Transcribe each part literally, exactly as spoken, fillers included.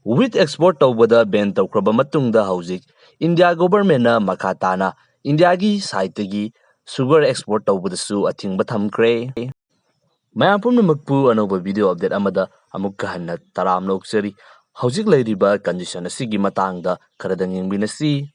Wheat export ꯇꯧꯕꯗ ban ꯇꯧꯈ꯭ꯔꯕ ꯃꯇꯨꯡꯗ ꯍꯧꯖꯤꯛ India governmentꯅ ꯃꯈꯥ ꯇꯥꯅ Indiaꯒꯤ sideꯇꯒꯤ sugar export ꯇꯧꯕꯗꯁꯨ ꯑꯊꯤꯡꯕ ꯊꯝꯈ꯭ꯔꯦ꯫ ꯃꯌꯥꯝ ꯄꯨꯝꯅꯃꯛꯄꯨ ꯑꯅꯧꯕ video update ꯑꯃꯗ ꯑꯃꯨꯛꯀ ꯍꯟꯅ ꯇꯔꯥꯝꯅ ꯑꯣꯛꯆꯔꯤ꯫ ꯍꯧꯖꯤꯛ ꯂꯩꯔꯤꯕ condition ꯑꯁꯤꯒꯤ ꯃꯇꯥꯡꯗ ꯈꯔꯗꯪ ꯌꯦꯡꯃꯤꯟꯅꯁꯤ꯫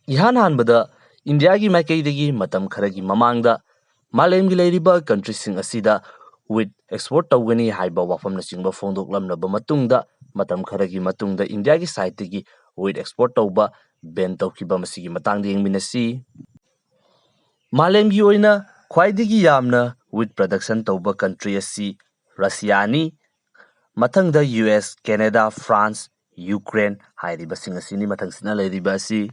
ꯏꯍꯥꯟ ꯍꯥꯟꯕꯗ Indiaꯒꯤ ꯃꯥꯏꯀꯩꯗꯒꯤ ꯃꯇꯝ ꯈꯔꯒꯤ ꯃꯃꯥꯡꯗ ꯃꯥꯂꯦꯝꯒꯤ ꯂꯩꯔꯤꯕ countryꯁꯤꯡ ꯑꯁꯤꯗ wheat export ꯇꯧꯒꯅꯤ ꯍꯥꯏꯕ ꯋꯥꯐꯝꯅꯆꯤꯡꯕ ꯐꯣꯡꯗꯣꯛꯂꯝꯂꯕ ꯃꯇꯨꯡꯗ, ꯃꯇꯝ ꯈꯔꯒꯤ ꯃꯇꯨꯡꯗ Indiaꯒꯤ sideꯇꯒꯤ wheat export ꯇꯧꯕ ban ꯇꯧꯈꯤꯕ ꯃꯁꯤꯒꯤ ꯃꯇꯥꯡꯗ ꯌꯦꯡꯃꯤꯟꯅꯁꯤ꯫ ꯃꯥꯂꯦꯝꯒꯤ ꯑꯣꯏꯅ ꯈ꯭ꯋꯥꯏꯗꯒꯤ ꯌꯥꯝꯅ wheat production ꯇꯧꯕ country ꯑꯁꯤ Russiaꯅꯤ꯫ ꯃꯊꯪꯗ U S, Canada, France, Ukraine ꯍꯥꯏꯔꯤꯕꯁꯤꯡ ꯑꯁꯤꯅꯤ ꯃꯊꯪꯁꯤꯅ ꯂꯩꯔꯤꯕ ꯑꯁꯤ꯫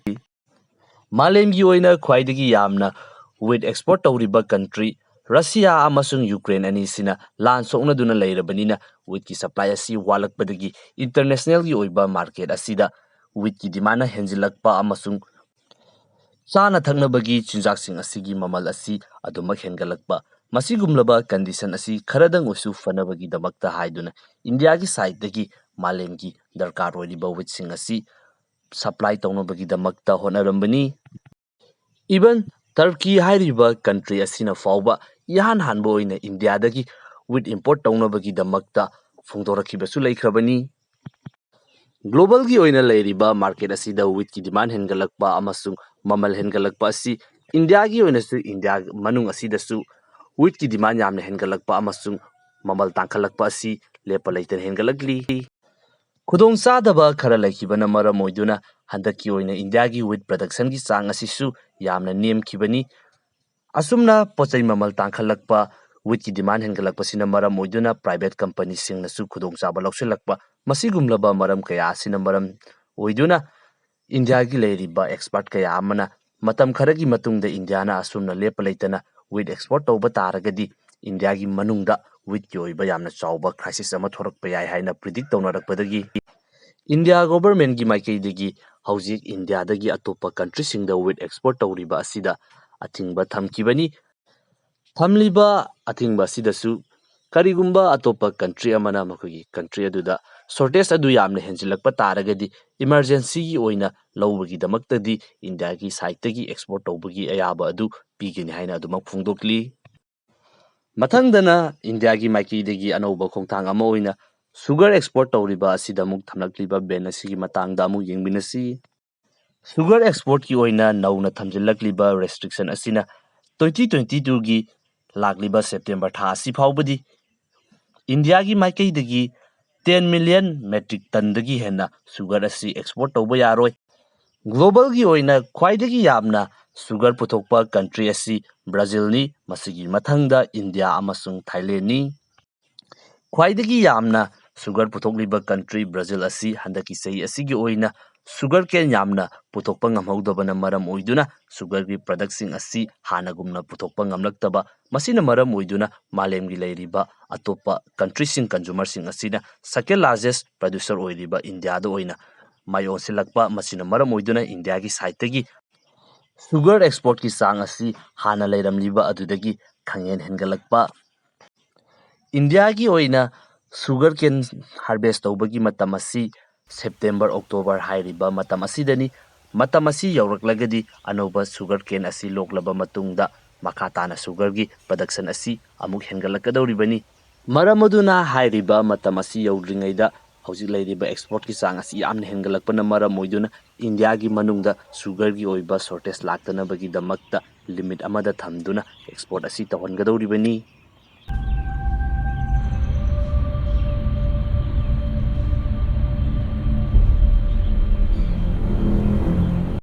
ꯃꯥꯂꯦꯝꯒꯤ ꯑꯣꯏꯅ ꯈ꯭ꯋꯥꯏꯗꯒꯤ ꯌꯥꯝꯅ wheat export ꯇꯧꯔꯤꯕ country Russia ꯑꯃꯁꯨꯡ Ukraine ꯑꯅꯤꯁꯤꯅ ꯂꯥꯟ ꯁꯣꯛꯅꯗꯨꯅ ꯂꯩꯔꯕꯅꯤꯅ wheatꯀꯤ supply ꯑꯁꯤ ꯋꯥꯠꯂꯛꯄꯗꯒꯤ internationalꯒꯤ ꯑꯣꯏꯕ market ꯑꯁꯤꯗ wheatꯀꯤ demandꯅ ꯍꯦꯟꯖꯤꯜꯂꯛꯄ ꯑꯃꯁꯨꯡ ꯆꯥꯅ ꯊꯛꯅꯕꯒꯤ ꯆꯤꯟꯖꯥꯛꯁꯤꯡ ꯑꯁꯤꯒꯤ ꯃꯃꯜ ꯑꯁꯤ ꯑꯗꯨꯃꯛ ꯍꯦꯟꯒꯠꯂꯛꯄ, ꯃꯁꯤꯒꯨꯝꯂꯕ condition ꯑꯁꯤ ꯈꯔꯗꯪ ꯑꯣꯏꯁꯨ ꯐꯅꯕꯒꯤꯗꯃꯛꯇ ꯍꯥꯏꯗꯨꯅ Indiaꯒꯤ sideꯇꯒꯤ ꯃꯥꯂꯦꯝꯒꯤ ꯗꯔꯀꯥꯔ ꯑꯣꯏꯔꯤꯕ wheatꯁꯤꯡ ꯑꯁꯤ supply ꯇꯧꯅꯕꯒꯤꯗꯃꯛꯇ ꯍꯣꯠꯅꯔꯝꯕꯅꯤ꯫ Even Turkey ꯍꯥꯏꯔꯤꯕ country ꯑꯁꯤꯅ ꯐꯥꯎꯕ ꯏꯍꯥꯟ ꯍꯥꯟꯕ ꯑꯣꯏꯅ Indiaꯗꯒꯤ wheat import ꯇꯧꯅꯕꯒꯤꯗꯃꯛꯇ ꯐꯣꯡꯗꯣꯔꯛꯈꯤꯕꯁꯨ ꯂꯩꯈ꯭ꯔꯕꯅꯤ꯫ Globalꯒꯤ ꯑꯣꯏꯅ ꯂꯩꯔꯤꯕ market ꯑꯁꯤꯗ wheatꯀꯤ demand ꯍꯦꯟꯒꯠꯂꯛꯄ ꯑꯃꯁꯨꯡ ꯃꯃꯜ ꯍꯦꯟꯒꯠꯂꯛꯄ ꯑꯁꯤ Indiaꯒꯤ ꯑꯣꯏꯅꯁꯨ, India ꯃꯅꯨꯡ ꯑꯁꯤꯗꯁꯨ wheatꯀꯤ demand ꯌꯥꯝꯅ ꯍꯦꯟꯒꯠꯂꯛꯄ ꯑꯃꯁꯨꯡ ꯃꯃꯜ ꯇꯥꯡꯈꯠꯂꯛꯄ ꯑꯁꯤ ꯂꯦꯞꯄ ꯂꯩꯇꯅ ꯍꯦꯟꯒꯠꯂꯛꯂꯤ꯫ ꯈꯨꯗꯣꯡꯆꯥꯗꯕ ꯈꯔ ꯂꯩꯈꯤꯕꯅ ꯃꯔꯝ ꯑꯣꯏꯗꯨꯅ ꯍꯟꯗꯛꯀꯤ ꯑꯣꯏꯅ Indiaꯒꯤ wheat productionꯒꯤ ꯆꯥꯡ ꯑꯁꯤꯁꯨ ꯌꯥꯝꯅ ꯅꯦꯝꯈꯤꯕꯅꯤ꯫ ꯑꯁꯨꯝꯅ ꯄꯣꯠꯆꯩ ꯃꯃꯜ ꯇꯥꯡꯈꯠꯂꯛꯄ, wheatꯀꯤ demand ꯍꯦꯟꯒꯠꯂꯛꯄꯁꯤꯅ ꯃꯔꯝ ꯑꯣꯏꯗꯨꯅ private companyꯁꯤꯡꯅꯁꯨ ꯈꯨꯗꯣꯡꯆꯥꯕ ꯂꯧꯁꯤꯜꯂꯛꯄ, ꯃꯁꯤꯒꯨꯝꯂꯕ ꯃꯔꯝ ꯀꯌꯥ ꯑꯁꯤꯅ ꯃꯔꯝ ꯑꯣꯏꯗꯨꯅ Indiaꯒꯤ ꯂꯩꯔꯤꯕ expert ꯀꯌꯥ ꯑꯃꯅ ꯃꯇꯝ ꯈꯔꯒꯤ ꯃꯇꯨꯡꯗ Indiaꯅ ꯑꯁꯨꯝꯅ ꯂꯦꯞꯄ ꯂꯩꯇꯅ wheat export ꯇꯧꯕ ꯇꯥꯔꯒꯗꯤ Indiaꯒꯤ ꯃꯅꯨꯡꯗ wheatꯀꯤ ꯑꯣꯏꯕ ꯌꯥꯝꯅ ꯆꯥꯎꯕ crisis ꯑꯃ ꯊꯣꯔꯛꯄ ꯌꯥꯏ ꯍꯥꯏꯅ predict ꯇꯧꯅꯔꯛꯄꯗꯒꯤ India governmentꯒꯤ ꯃꯥꯏꯀꯩꯗꯒꯤ ꯍꯧꯖꯤꯛ Indiaꯗꯒꯤ ꯑꯇꯣꯞꯄ countryꯁꯤꯡꯗ wheat export ꯇꯧꯔꯤꯕ ꯑꯁꯤꯗ ꯑꯊꯤꯡꯕ ꯊꯝꯈꯤꯕꯅꯤ꯫ ꯊꯝꯂꯤꯕ ꯑꯊꯤꯡꯕ ꯑꯁꯤꯗꯁꯨ ꯀꯔꯤꯒꯨꯝꯕ ꯑꯇꯣꯞꯄ country ꯑꯃꯅ ꯃꯈꯣꯏꯒꯤ country ꯑꯗꯨꯗ shortage ꯑꯗꯨ ꯌꯥꯝꯅ ꯍꯦꯟꯖꯤꯜꯂꯛꯄ ꯇꯥꯔꯒꯗꯤ, emergencyꯒꯤ ꯑꯣꯏꯅ ꯂꯧꯕꯒꯤꯗꯃꯛꯇꯗꯤ ꯏꯟꯗꯤꯌꯥꯒꯤ sideꯇꯒꯤ export ꯇꯧꯕꯒꯤ ꯑꯌꯥꯕ ꯑꯗꯨ ꯄꯤꯒꯅꯤ ꯍꯥꯏꯅ ꯑꯗꯨꯃꯛ ꯐꯣꯡꯗꯣꯛꯂꯤ꯫ ꯃꯊꯪꯗꯅ ꯏꯟꯗꯤꯌꯥꯒꯤ ꯃꯥꯏꯀꯩꯗꯒꯤ ꯑꯅꯧꯕ ꯈꯣꯡꯊꯥꯡ ꯑꯃ ꯑꯣꯏꯅ sugar export ꯇꯧꯔꯤꯕ ꯑꯁꯤꯗ ꯑꯃꯨꯛ ꯊꯝꯂꯛꯂꯤꯕ ban ꯑꯁꯤꯒꯤ ꯃꯇꯥꯡꯗ ꯑꯃꯨꯛ ꯌꯦꯡꯃꯤꯟꯅꯁꯤ꯫ Sugar exportꯀꯤ ꯑꯣꯏꯅ ꯅꯧꯅ ꯊꯝꯖꯤꯜꯂꯛꯂꯤꯕ restriction ꯑꯁꯤꯅ twenty twenty twoꯒꯤ ꯂꯥꯛꯂꯤꯕ September ꯊꯥ ꯑꯁꯤ ꯐꯥꯎꯕꯗꯤ ꯏꯟꯗꯤꯌꯥꯒꯤ ꯃꯥꯏꯀꯩꯗꯒꯤ ten million metric tonꯗꯒꯤ ꯍꯦꯟꯅ sugar ꯑꯁꯤ export ꯇꯧꯕ ꯌꯥꯔꯣꯏ꯫ Globalꯒꯤ ꯑꯣꯏꯅ ꯈ꯭ꯋꯥꯏꯗꯒꯤ ꯌꯥꯝꯅ sugar ꯄꯨꯊꯣꯛꯄ country ꯑꯁꯤ Brazilꯅꯤ꯫ ꯃꯁꯤꯒꯤ ꯃꯊꯪꯗ ꯏꯟꯗꯤꯌꯥ ꯑꯃꯁꯨꯡ ꯊꯥꯏꯂꯦꯟꯅꯤ꯫ ꯈ꯭ꯋꯥꯏꯗꯒꯤ ꯌꯥꯝꯅ sugar ꯄꯨꯊꯣꯛꯂꯤꯕ country Brazil ꯑꯁꯤ ꯍꯟꯗꯛꯀꯤ ꯆꯍꯤ ꯑꯁꯤꯒꯤ ꯑꯣꯏꯅ sugar cane ꯌꯥꯝꯅ ꯄꯨꯊꯣꯛꯄ ꯉꯝꯍꯧꯗꯕꯅ ꯃꯔꯝ ꯑꯣꯏꯗꯨꯅ sugarꯒꯤ productꯁꯤꯡ ꯑꯁꯤ ꯍꯥꯟꯅꯒꯨꯝꯅ ꯄꯨꯊꯣꯛꯄ ꯉꯝꯂꯛꯇꯕ, ꯃꯁꯤꯅ ꯃꯔꯝ ꯑꯣꯏꯗꯨꯅ ꯃꯥꯂꯦꯝꯒꯤ ꯂꯩꯔꯤꯕ ꯑꯇꯣꯞꯄ countryꯁꯤꯡ consumerꯁꯤꯡ ꯑꯁꯤꯅ second largest producer ꯑꯣꯏꯔꯤꯕ ꯏꯟꯗꯤꯌꯥꯗ ꯑꯣꯏꯅ ꯃꯥꯏ ꯑꯣꯟꯁꯤꯜꯂꯛꯄ, ꯃꯁꯤꯅ ꯃꯔꯝ ꯑꯣꯏꯗꯨꯅ ꯏꯟꯗꯤꯌꯥꯒꯤ sideꯇꯒꯤ sugar exportꯀꯤ ꯆꯥꯡ ꯑꯁꯤ ꯍꯥꯟꯅ ꯂꯩꯔꯝꯂꯤꯕ ꯑꯗꯨꯗꯒꯤ ꯈꯪꯍꯦꯟ ꯍꯦꯟꯒꯠꯂꯛꯄ꯫ ꯏꯟꯗꯤꯌꯥꯒꯤ ꯑꯣꯏꯅ sugar cane harvest ꯇꯧꯕꯒꯤ ꯃꯇꯝ ꯑꯁꯤ September, October ꯍꯥꯏꯔꯤꯕ ꯃꯇꯝ ꯑꯁꯤꯗꯅꯤ꯫ ꯃꯇꯝ ꯑꯁꯤ ꯌꯧꯔꯛꯂꯒꯗꯤ ꯑꯅꯧꯕ sugar cane ꯑꯁꯤ ꯂꯣꯛꯂꯕ ꯃꯇꯨꯡꯗ ꯃꯈꯥ ꯇꯥꯅ sugarꯒꯤ production ꯑꯁꯤ ꯑꯃꯨꯛ ꯍꯦꯟꯒꯠꯂꯛꯀꯗꯧꯔꯤꯕꯅꯤ꯫ ꯃꯔꯝ ꯑꯗꯨꯅ ꯍꯥꯏꯔꯤꯕ ꯃꯇꯝ ꯑꯁꯤ ꯌꯧꯗ꯭ꯔꯤꯉꯩꯗ ꯍꯧꯖꯤꯛ ꯂꯩꯔꯤꯕ exportꯀꯤ ꯆꯥꯡ ꯑꯁꯤ ꯌꯥꯝꯅ ꯍꯦꯟꯒꯠꯂꯛꯄꯅ ꯃꯔꯝ ꯑꯣꯏꯗꯨꯅ ꯏꯟꯗꯤꯌꯥꯒꯤ ꯃꯅꯨꯡꯗ sugarꯒꯤ ꯑꯣꯏꯕ shortage ꯂꯥꯛꯇꯅꯕꯒꯤꯗꯃꯛꯇ limit ꯑꯃꯗ ꯊꯝꯗꯨꯅ export ꯑꯁꯤ ꯇꯧꯍꯟꯒꯗꯧꯔꯤꯕꯅꯤ꯫